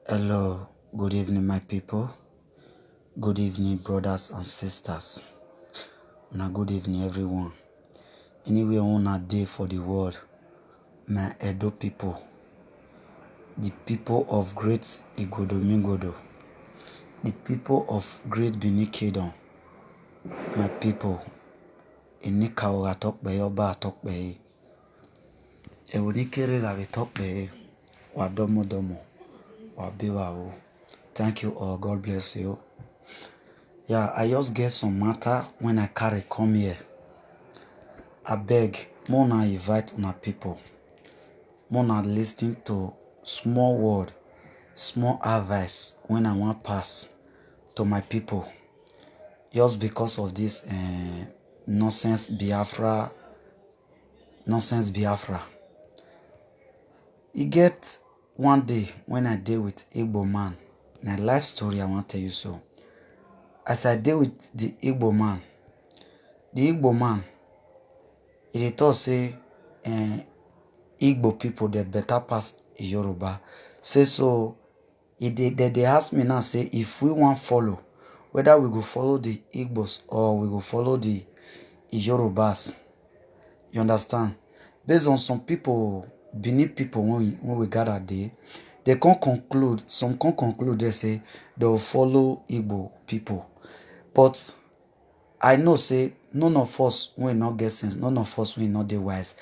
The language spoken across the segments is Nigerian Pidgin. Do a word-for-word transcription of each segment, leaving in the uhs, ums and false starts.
Hello, good evening, my people. Good evening, brothers and sisters. Una good evening, everyone. Anywhere una dey for the world, my Edo people, the people of great Igodo Mingodo, the people of great Benin Kingdom, my people, Enika Oratokpe Oba Atokpe, Ewonikere Ravitokpe, Wadomodomo, Wabiwao. Thank you all. God bless you. Yeah, I just get some matter when I carry come here. I beg, more now invite una people. More now listen to small word, small advice when I want pass to my people. Just because of this uh, nonsense Biafra, nonsense Biafra. E get one day when I dey with Igbo man, na life story I wan tell you so. As I dey with the Igbo man, the Igbo man, e dey talk say eh, Igbo people dey better pass Yoruba. Say so, e dey, dem dey ask me now say if we wan follow, whether we go follow the Igbos or we go follow the Yorubas. You understand? Based on some people, Benin people when we, when we gather there, they can conclude, some can conclude, they say they will follow Igbo people. But I know say none of us wey no get sense, none of us wey no dey wise.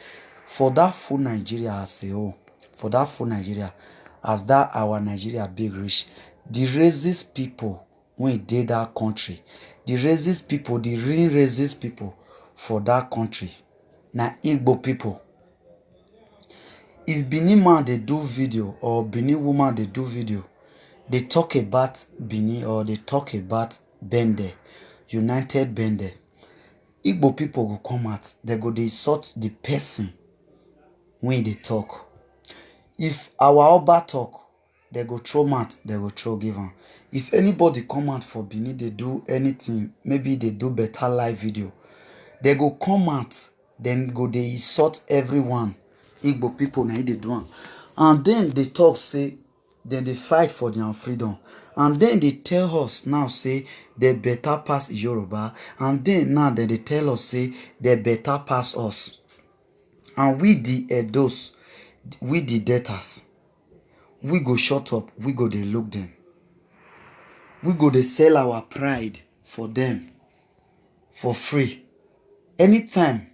For that full Nigeria as a whole, for that full Nigeria, as that our Nigeria big reach, the racist people wey dey that country, the racist people, the real racist people for that country, na Igbo people. If Benin man dey do video or Benin woman dey do video, dey talk about Benin or dey talk about Bende, United Bende, Igbo people go come out, they go dey insult the person wey dey talk. If our Oba talk, they go throw mouth, they go throw give am. If anybody come out for Benin, they do anything, maybe they do better live video, they go come out, then go dey insult everyone. Igbo people na im dey do am. And then they talk say, then they fight for their freedom. And then they tell us now say they better pass Yoruba. And then now that they tell us say they better pass us. And we the Edos, we the debtors, we go shut up, we go dey look them. We go dey sell our pride for them for free. Anytime,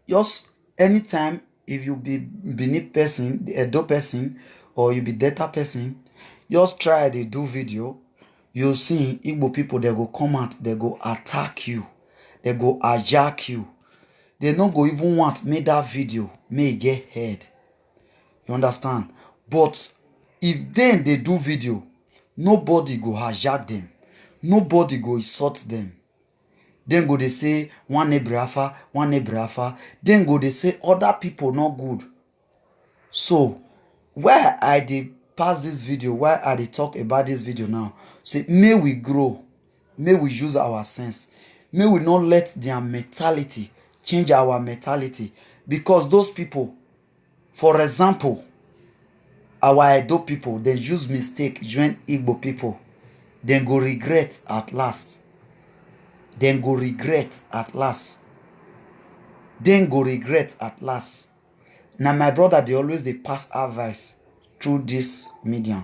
just anytime, if you be Benin person, the Edo person, or you be Delta person, just try dey do video. You see Igbo people, they go come out, they go attack you, they go hijack you. They no go even want make that video may get heard. You understand? But if then they do video, nobody go hijack them, nobody go insult them. Then go they say one Nebrafa, one Nebrafa. Then go they say other people not good. So why I dey pass this video, why I dey talk about this video now? Say may we grow, may we use our sense, may we not let their mentality change our mentality, because those people, for example, our Edo people, they use mistake join Igbo people, then go regret at last. Then go regret at last. Then go regret at last. Now my brother, they always they pass advice through this medium.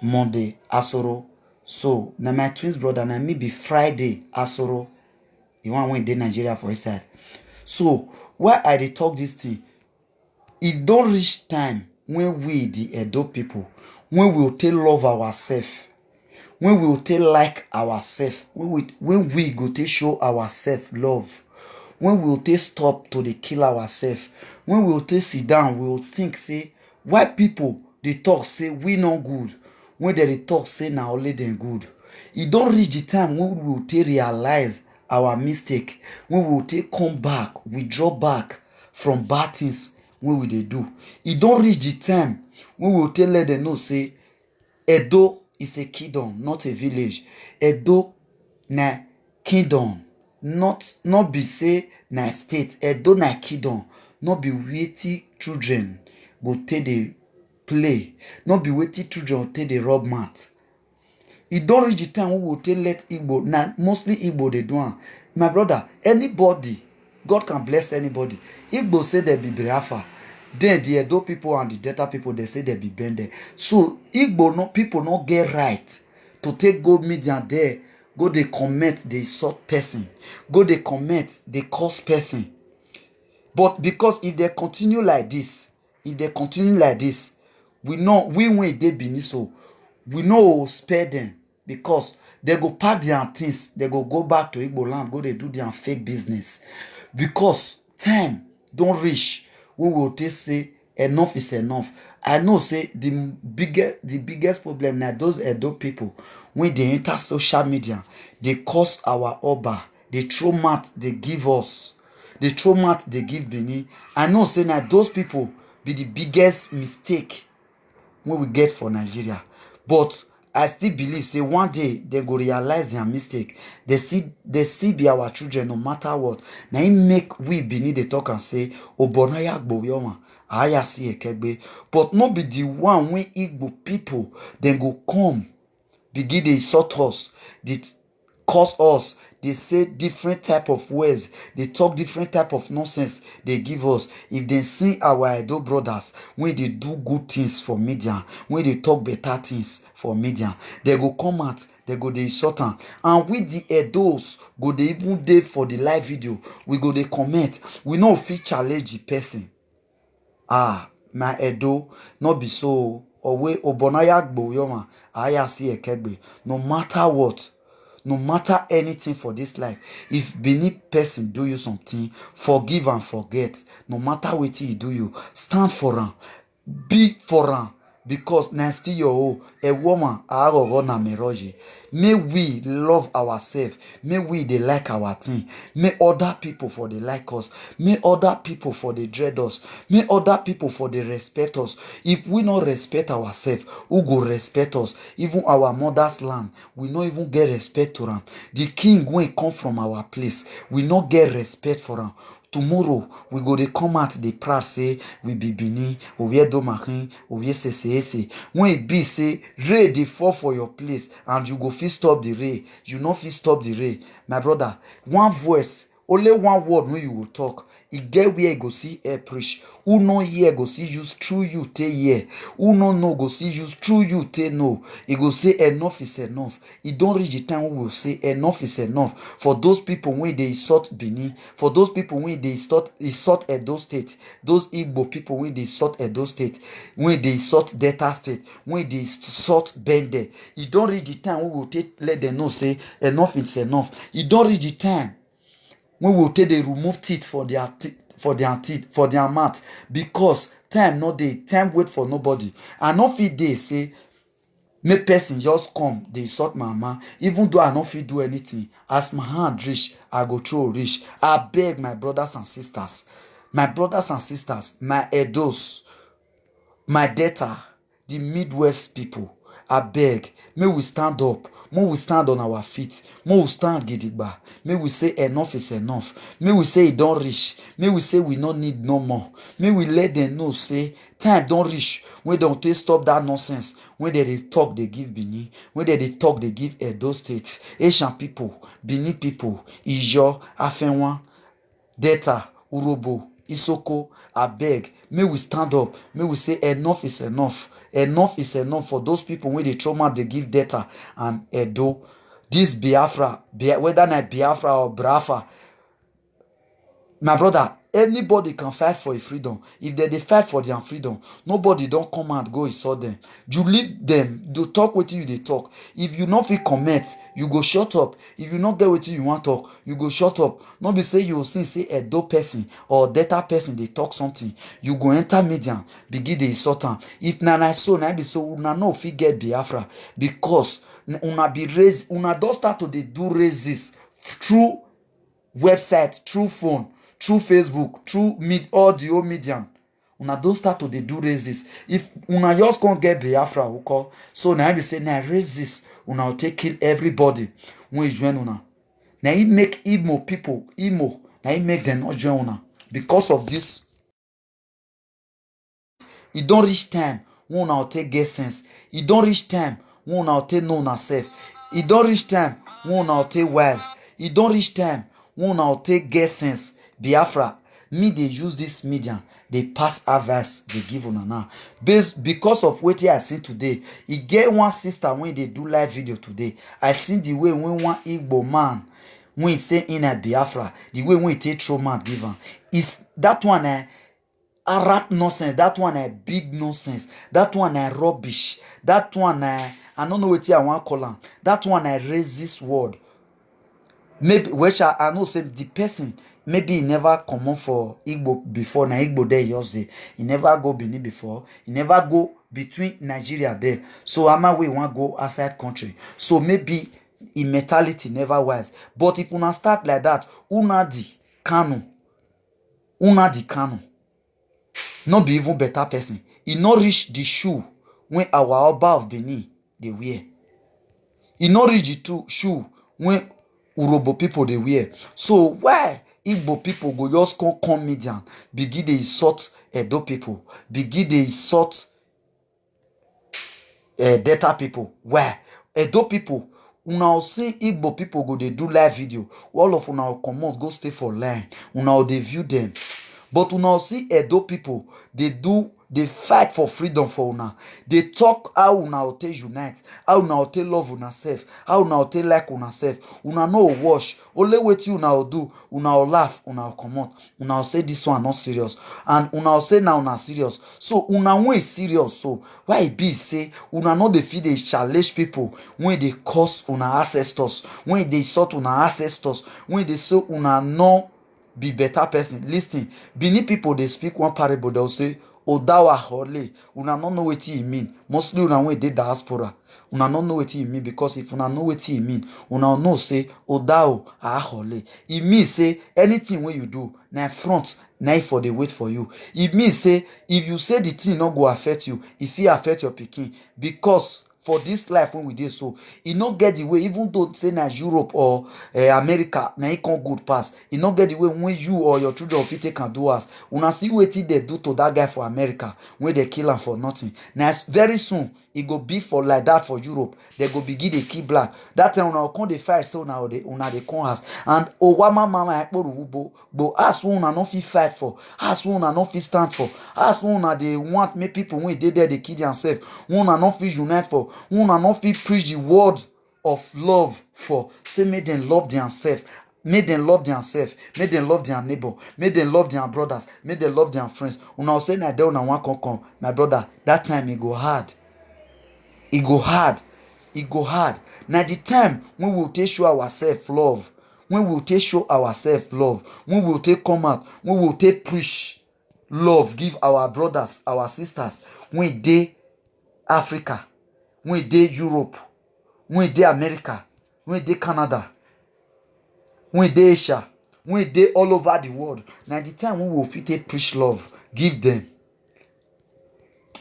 Monday, Asoro. So now my twins brother, now me be Friday, Asoro. The one when dey Nigeria for his side. So why I dey talk this thing? E don reach time when we the Edo people, when we will take love ourselves, when we will take like ourselves, when we, when we go take show ourselves love, when we will take stop to dey kill ourselves, when we will take sit down, we will think say why people dey talk say we no good, when they dey talk say na only them good. E don reach the time when we will take realize our mistake, when we will take come back, withdraw back from bad things when we dey do. E don reach the time when we will take let them know say Edo is a kingdom, not a village. Edo na kingdom, not, not be say na state. Edo na kingdom, not be wetin children go take dey play, no be wetin children take dey rub mouth. E don reach the time wey we go take let Igbo, na mostly Igbo dey do am. My brother, anybody, God can bless anybody. Igbo say dem be Biafra. Then the Edo people and the Delta people, dem say dem be Bende. So Igbo no, people no get right to take go media there, go dey comment, dey insult person, go dey comment, dey curse person. But because if dem continue like this, if dem continue like this, we know, we wey dey Benin so, we no go spare dem, because dem go pack their things, dem go go back to Igbo land, go dey do their fake business. Because time don reach wey we go take say enough is enough. I know say the biggest, the biggest problem na those Edo people wey dey enter social media, dey curse our Oba, dey throw mouth, dey give us, dey throw mouth, dey give Benin. I know say na those people be the biggest mistake wey we get for Nigeria. But I still believe say one day dem go realize their mistake. Dem still, dem still be our children no matter what. Na im make we Benin dey talk am say, "Obonaya gboyoma, aya si ekegbe." But no be the one wey Igbo people dem go come begin dey insult us, dey curse us, dey say different type of words, dey talk different type of nonsense, dey give us. If dem see our Edo brothers wey dey do good things for media, wey dey talk better things for media, dem go come out, dem go dey insult am. And we the Edos go dey even dey for the live video, we go dey comment, we no fit challenge the person. Ah, my Edo, no be so o. Owe obonaya gbo yoma, aya si ekegbe. No matter what, no matter anything for this life, if Benin person do you something, forgive and forget. No matter wetin he do you, stand for am, be for am, because na still your own. A woman, agogo na meroji. May we love ourselves. May we dey like our thing. May other people for dey like us. May other people for dey dread us. May other people for dey respect us. If we no respect ourselves, who go respect us? Even our mother's land, we no even get respect to am. The king wey come from our place, we no get respect for am. Tomorrow, we go dey come out dey proud say we be Benin, Ovie Domahin, Ovie Seseese. When e be say rain dey fall for your place and you go fit stop the rain, you no fit stop the rain. My brother, one voice, only one word wey you go talk, e get where e go see air preach. Who no hear go see use through you take hear. Who no know go see use through you take know. E go say enough is enough. E don reach the time wey we say enough is enough for those people wey dey insult Benin, for those people wey dey insult, insult Edo State, those Igbo people wey dey insult Edo State, wey dey insult Delta State, wey dey insult Bende. E don reach the time wey we take let them know say enough is enough. E don reach the time wey we take dey remove teeth for their teeth, for their teeth, for their mouth, because time no dey, time wait for nobody. I no fit dey say make person just come dey insult my mama, even though I no fit do anything. As my hand reach, I go throw reach. I beg my brothers and sisters, my brothers and sisters, my Edos, my Delta, the Midwest people, I beg, may we stand up, may we stand on our feet, may we stand gidigba, may we say enough is enough, may we say e don reach, may we say we no need no more, may we let them know say time don reach wey dem take stop that nonsense wey dem dey talk dey give Benin, wey dem dey talk dey give Edo State, Asian people, Benin people, Ijaw, Afenwa, Delta, Urhobo, Isoko, abeg, may we stand up, may we say enough is enough. Enough is enough for those people wey dey throw mouth dey give Delta and Edo. This Biafra, Bia-, whether na Biafra or Brafa, my brother, anybody can fight for a freedom. If dem dey fight for their freedom, nobody don come out go insult them. You leave them, you talk wetin you dey talk. If you no fit comment, you go shut up. If you no get wetin you wan talk, you go shut up. No be say you go see say Edo person or Delta person dey talk something, you go enter media begin dey insult am. If na na so na be so, una no fit get Biafra, because n-, una be raise, una don start to dey do raises through website, through phone, through Facebook, through med-, all the old medium. Una don start to dey do raises. If una just come get Biafra, we call. So na im be say na raises una go take kill everybody wey join una. Na im make Imo people, Imo, na im make dem not join una because of this. E don reach time wey una go take get sense. E don reach time wey una go take know una sef. E don reach time wey una go take wise. E don reach time wey una go take get sense. Biafra, me dey use this media dey pass advice dey give una now. Based because of wetin I see today, e get one sister wey dey do live video today. I see the way wey one Igbo man wey say im na Biafra, the way wey e take throw mouth give am. Is that one eh? A rat nonsense. That one na big nonsense. That one na rubbish. That one na, I no know wetin I wan call am. That one na racist word. Maybe, well sha, I know say the person, maybe e never comot for Igbo before, na Igbo there e just dey. E never go Benin before. E never go between Nigeria there. So ama wey e wan go outside country. So maybe im mentality never wise. But if una start like that, Nnamdi Kanu, Nnamdi Kanu no be even better person. E no reach the shoe wey our Oba of Benin dey wear. E no reach the two shoe wey Urhobo people dey wear. So why Igbo people go just come, come media, begin dey insult Edo people, begin dey insult eh, Delta people? Why? Edo people, una go see Igbo people go dey do live video. All of una go comot go stay for line. Una go dey view them. But una go see Edo people dey do, dey fight for freedom for una. Dey talk how una go take unite, how una go take love una sef, how una go take like una sef. Una no go wash. Only wetin una go do, una go laugh, una go comot. Una go say this one no serious, and una go say na una serious. So una wey serious so, why e be say una no dey fit dey challenge people wey dey curse una ancestors, wey dey insult una ancestors, wey dey say una no be better person? Listen, Benin people dey speak one parable. Dem go say, "Odawa hole." Una no know wetin e mean. Mostly una wey dey diaspora, una no know wetin e mean, because if una know wetin e mean, una know say Odao ahole. E mean say anything wey you do, na front na e for dey wait for you. E mean say if you say the thing no go affect you, e fit affect your pikin, because for this life wey we dey so, e no get the way, even though say na Europe or eh, America na e come good pass, e no get the way wey you or your children fit take am do as. Una see wetin dem do to that guy for America wey dem kill am for nothing. Na s-, very soon e go be for like that for Europe. Dem go begin dey kill black. That time una go come dey fight say una go dey, una dey come house. And owa mama ma ekporu wubo gbo, house wey una no fit fight for, house wey una no fit stand for, house wey una dey want make people wey dey there dey kill themselves, wey una no fit unite for, wey una no fit preach the word of love for, say make dem love themselves, make dem love themselves, make dem love their neighbor, make dem love their brothers, make dem love their friends. Una go say na there una wan come come, my brother. That time e go hard. E go hard. E go hard. Na the time wey we take show ourselves love, wey we take show ourselves love, wey we take come out, wey we take preach love give our brothers, our sisters wey dey Africa, wey dey Europe, wey dey America, wey dey Canada, wey dey Asia, wey dey all over the world. Na the time wey we fit take preach love give them.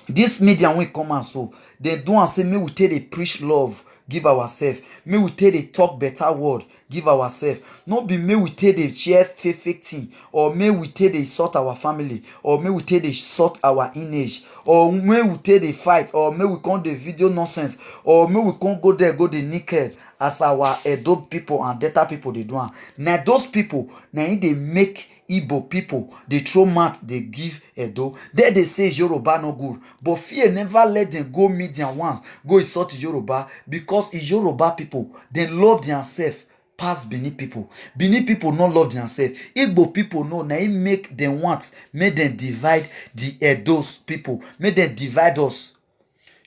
This media wey come out so, dem do am say make we take dey preach love give ourselves, make we take dey talk better word give ourselves. No be make we take dey share fake fake thing, or make we take dey insult our family, or make we take dey insult our image, or make we take dey fight, or make we come dey video nonsense, or make we come go there go dey naked as our Edo people and Delta people dey do am. Na those people na im dey make Igbo people dey throw mouth dey give Edo. Dem dey say Yoruba no good, but fear never let dem go meet their ones go insult Yoruba, because Yoruba people dem love their self pass Benin people. Benin people no love their self. Igbo people no, na im make dem want make dem divide the Edo people, make dem divide us.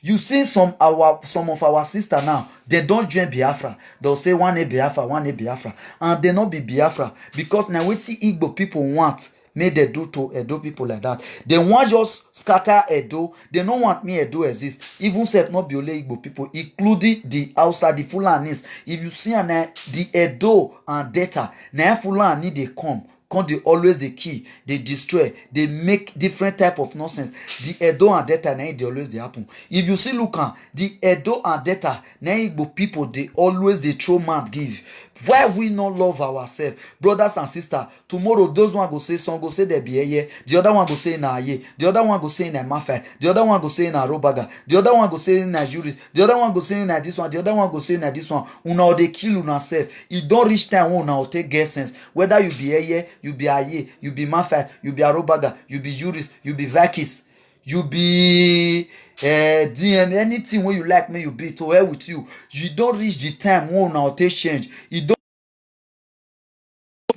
You see some our, some of our sister now, dem don join Biafra. Dem say one day Biafra, one day Biafra, and dem no be Biafra, because na wetin Igbo people want make dem do to Edo people like that. Dem wan just scatter Edo. Dem no want make Edo exist. Even sef no be only Igbo people, including the Hausa, the Fulanis. If you see am, na the Edo and Delta, na Fulani dey come come dey always dey kill, dey destroy, dey make different type of nonsense. The Edo and Delta na im dey always dey happen. If you see look am, the Edo and Delta na im Igbo people dey always dey throw mouth give. Why we no love ourselves? Brothers and sisters, tomorrow those one go say, some go say they be here, the other one go say na ye, the other one go say na mafia, the other one go say na robaga, the other one go say na juris, the other one go say na this one, the other one go say na this one. Una dey kill una self. E don reach time wey una take get sense. Whether you be eye, you be aye, you be mafia, you be arobaga, you be juris, you be vakis, you be uh, dm, anything wey you like make you be, to hell with you. You don reach the time wey una take change. E don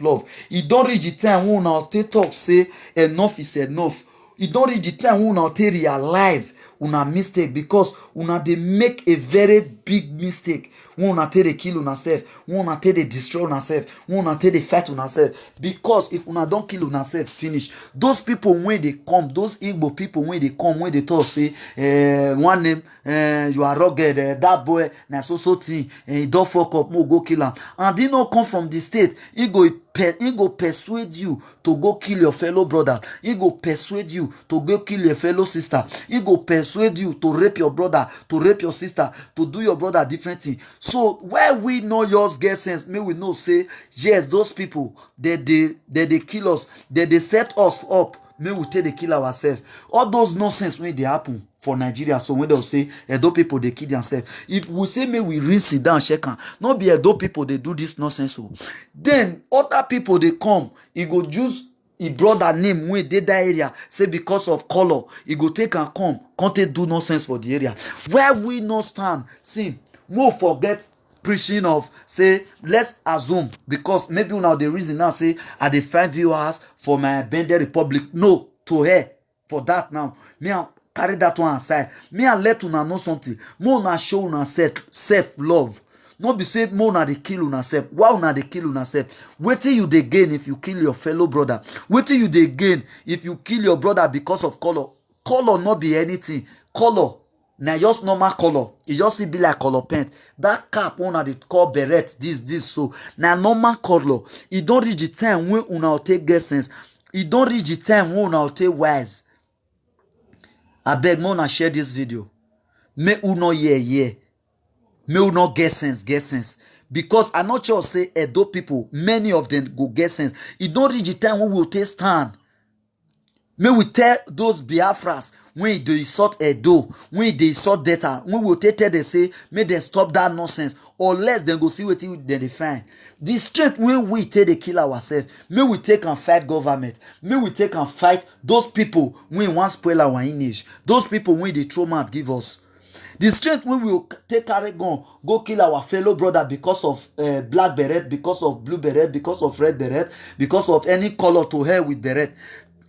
love. E don reach the time wey una take talk say enough is enough. E don reach the time wey una take realize una mistake, because una dey make a very big mistake wey una take dey kill una self, wey una take dey destroy una self, wey una take dey fight una self. Because if una don kill una self finish, those people wey dey come, those Igbo people wey dey come, wey dey talk say eh, one name, eh, you are rugged, eh, that boy na so so thing, eh, e don fuck up, mo go kill am. And he no come from the state. He go pe- he go persuade you to go kill your fellow brother. He go persuade you to go kill your fellow sister. He go persuade you to rape your brother, to rape your sister, to do your brother different thing. So why we no just get sense? May we know say yes, those people, they they they, they kill us, they they set us up. May we take the kill ourselves. All those nonsense when they happen for Nigeria, so when they say Edo people they kill themselves, if we say may we rinse it down, check am. Not be Edo people they do this nonsense. So then other people they come, e go use e brother name wey dey that area, say because of color, e go take am come, come take do nonsense for the area. Where we no stand, see, mo forget preaching of say let's assume, because maybe una dey reason now say I dey find viewers for my Bende Republic. No, to her for that now. Me I carry that one aside. Me I let una know something. Mo una show una self self love. No be say mo una dey kill una self. Why una dey kill una self? Wetin you dey gain if you kill your fellow brother? Wetin you dey gain if you kill your brother because of color? Color no be anything. Color na just normal color. E just still be like color paint. That cap wey una dey call beret, this this so, na normal color. E don reach the time wey una go take get sense. E don reach the time wey una go take wise. Abeg, make una share this video. Make una hear hear. Make una get sense get sense. Because I no sure say Edo people, many of them go get sense. E don reach the time wey we go take stand. Make we tell those Biafras when e dey insult Edo, when e dey insult Delta, when we go take tell them say make dem stop that nonsense, unless dem go see wetin dem dey find. The strength wey we take dey kill ourselves, make we take am fight government, make we take am fight those people wey wan spoil our image, those people wey dey throw mouth give us. The strength wey we go take carry gun go kill our fellow brother because of uh, black beret, because of blue beret, because of red beret, because of any color, to hell with beret,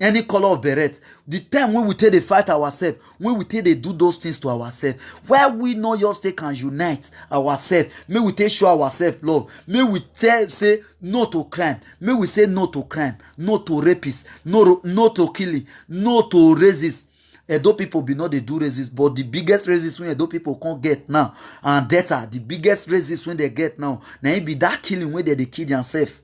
any color of beret. The time wey we take dey fight ourselves, wey we take dey do those things to ourselves, why we no just take and unite ourselves? Make we take show ourselves love. Make we tell say no to crime. Make we say no to crime, no to rapists, no ro- no to killing, no to racists. Edo people be not dey do racists, but the biggest racists wey Edo people come get now and Delta, the biggest racists wey they get now, na im be that killing wey they dey kill themselves.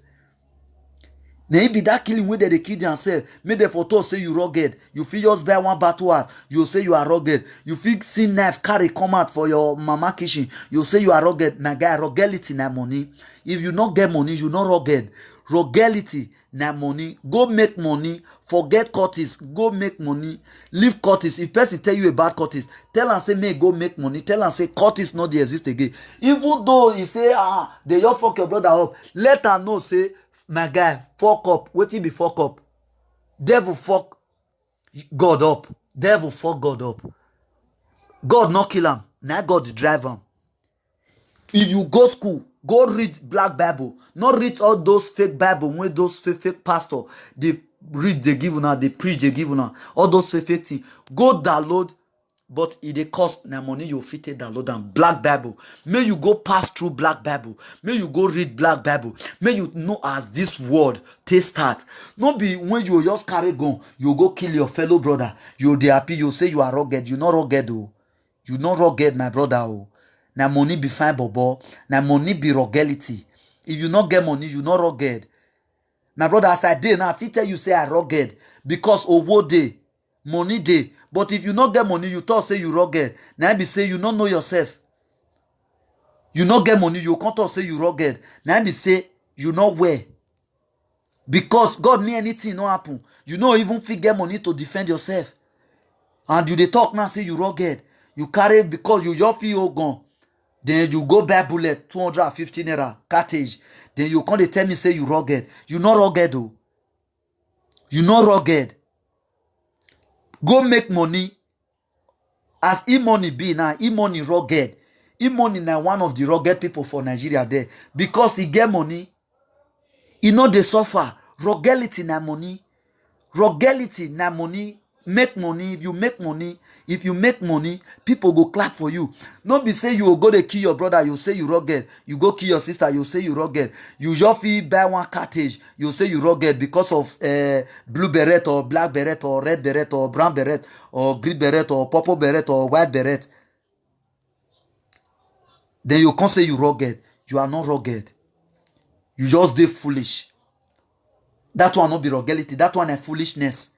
Na im be that killing wey they dey kill themselves. Make them for talk say you rugged. You fit just buy one battle axe, you say you are rugged. You fit see knife carry come out for your mama kitchen, you say you are rugged. My guy, ruggedity na money. If you no get money, you no rugged. Ruggedity na money. Go make money. Forget cultists. Go make money. Leave cultists. If person tell you about cultists, tell am say make e go make money. Tell am say cultists no dey exist again. Even though he say ah, they just fuck your brother up, let am know say my guy, fuck up. Wetin be fuck up? Devil fuck God up. Devil fuck God up. God no kill am. Na God drive am. If you go school, go read black Bible. Not read all those fake Bible wey those fake fake pastor dey read, dey give una, dey preach, dey give una. All those fake fake thing. Go download, but e dey cost na money you fit take download am. Black Bible. Make you go pass through black Bible. Make you go read black Bible. Make you know as this world take start. No be when you just carry gun, you go kill your fellow brother. You dey happy, you say you are rugged. You no rugged o. You no rugged, my brother o. Na money be fine bobo. Na money be ruggedity. If you no get money, you no rugged. My brother, as I dey now, I fit tell you say I rugged because owo dey, money dey. But if you no get money, you talk say you rugged. Na im be say you no know yourself. You no get money, you come talk say you rugged. Na im be say you no well. Because God mean anything no happen. You no even fit get money to defend yourself. And you dey talk now say you rugged. You carry because you just fit hold gun. Then you go buy bullet, two hundred and fifty naira cartridge. Then you come dey tell me say you rugged. You no rugged o. You no rugged. Go make money. As E-Money be now, E-Money rugged. E-Money na one of the rugged people for Nigeria there. Because he get money, he no dey suffer. Ruggedity na money. Ruggedity na money. Make money. If you make money, if you make money, people go clap for you. No be say you go dey kill your brother, you say you rugged. You go kill your sister, you say you rugged. You just fit buy one cartridge, you say you rugged because of uh, blue beret or black beret or red beret or brown beret or green beret or purple beret or white beret. Then you come say you rugged. You are not rugged. You just dey foolish. That one no be ruggedity. That one is foolishness.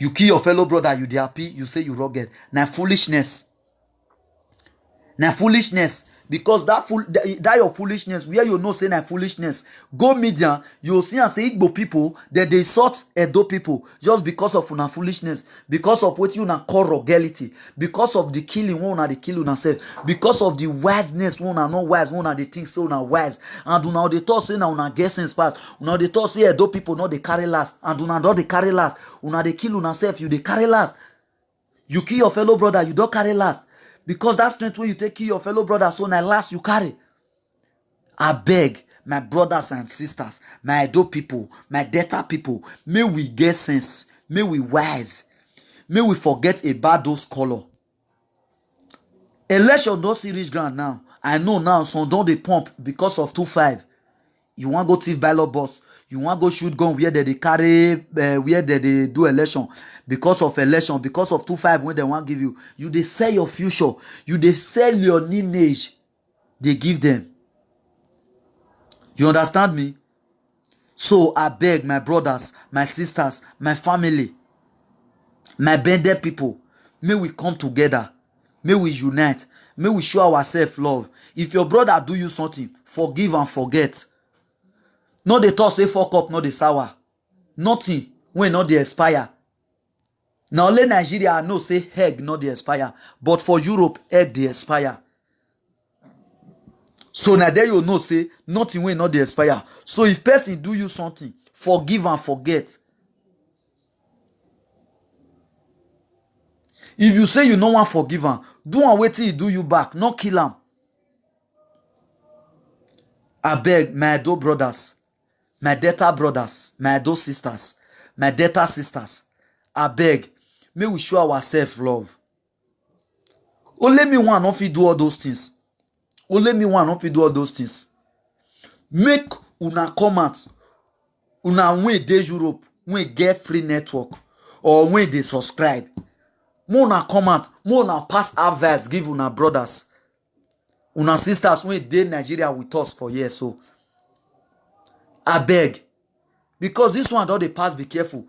You kill your fellow brother, you dey happy, you say you rugged. Na foolishness. Na foolishness. Because that fool that, that your foolishness, where you know say na foolishness, go media, you see and say Igbo people that they sort Edo people just because of una foolishness, because of what you na call ruggedity, because of the killing one una dey kill una self, because of the wiseness one una no wise, one una dey think say una wise, and una dey talk say na una get sense pass, una dey talk say Edo people no dey carry last, and una don dey carry last, una dey kill una self, you dey carry last. You kill your fellow brother, you don carry last. Because that strength wey you take kill your fellow brother, so na last you carry. Abeg, my brothers and sisters, my Edo people, my Delta people, may we get sense, may we wise, may we forget about those color. Election don see reach ground now. I know now some don dey pump because of two five. You wan go thief ballot box, you wan go shoot gun where dem dey carry uh, where dem dey do election because of election, because of two five wey dem wan give you. You dey sell your future, you dey sell your lineage, dey give dem. You understand me? So I beg my brothers, my sisters, my family, my bended people, may we come together, may we unite, may we show ourselves love. If your brother do you something, forgive and forget. No dey talk say fuck up no dey sour. Nothing wey no dey expire. Na only Nigeria I know say egg no dey expire, but for Europe, egg dey expire. So na there you know say nothing wey no dey expire. So if person do you something, forgive and forget. If you say you no wan forgive am, do am wetin he do you back, no kill am. Abeg, my Edo brothers, my Delta brothers, my Edo sisters, my Delta sisters, abeg, may we show ourselves love. Only me one no fit do all those things. Only me one no fit do all those things. Make una come out, una wey dey Europe, wey get free network, or wey dey subscribe. Make una come out, make una pass advice give una brothers, una sisters wey dey Nigeria with us for here. So abeg, because this one don dey pass, be careful.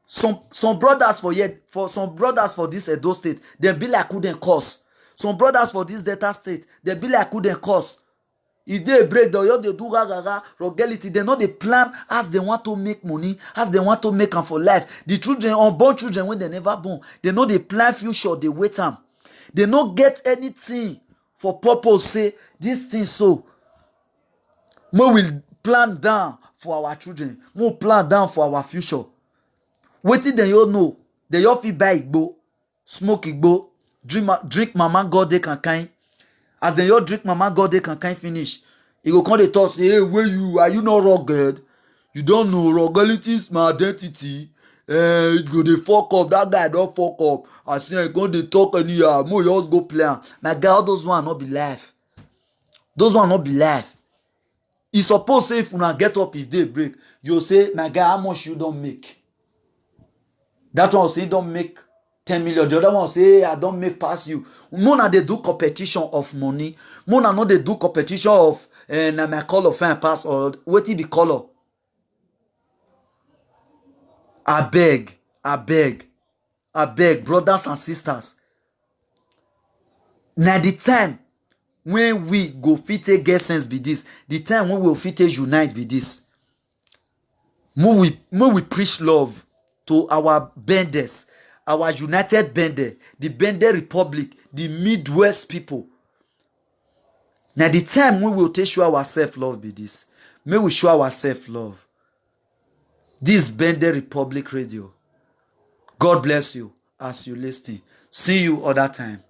Some some brothers for here, for some brothers for this Edo state, dem be like who dem curse. Some brothers for this Delta state, dem be like who dem curse. If day break, dem just dey do gagaga, rugality. Dem no dey plan as dem want to make money, as dem want to make am for life. The children, unborn children wey dem never born, dem no dey plan future, dey wait am. Dem no get anything for purpose say this thing so. Make we plan down for our children, make we plan down for our future. Wetin dem you know, dem you fit buy igbo, smoke igbo, drink, ma- drink mama God dey kankan. As dem you drink mama God dey kankan finish, e go come dey talk say, "Hey, where you? Are you not rugged? You don't know rugality is my identity." Eh, you go dey fuck up. That guy don fuck up. I see, I go dey talk anyhow. Mo just go play am. My guy, all those one no be life. Those one no be life. E suppose say if una get up, if day break, you say, "My guy, how much you don make?" That one say don make ten million. The other one say, "I don make pass you." Mona dey do competition of money. Mona no dey do competition of uh, na my color fine pass or wetin be color. Abeg, abeg, abeg, brothers and sisters. Na the time when we go fit take get sense be this. The time when we go fit take unite be this. Make we, make we preach love to our Benders, our United Bender, the Bender Republic, the Midwest people. Na the time when we go take show ourselves love be this. Make we show ourselves love. This Bender Republic Radio. God bless you as you listen. See you other time.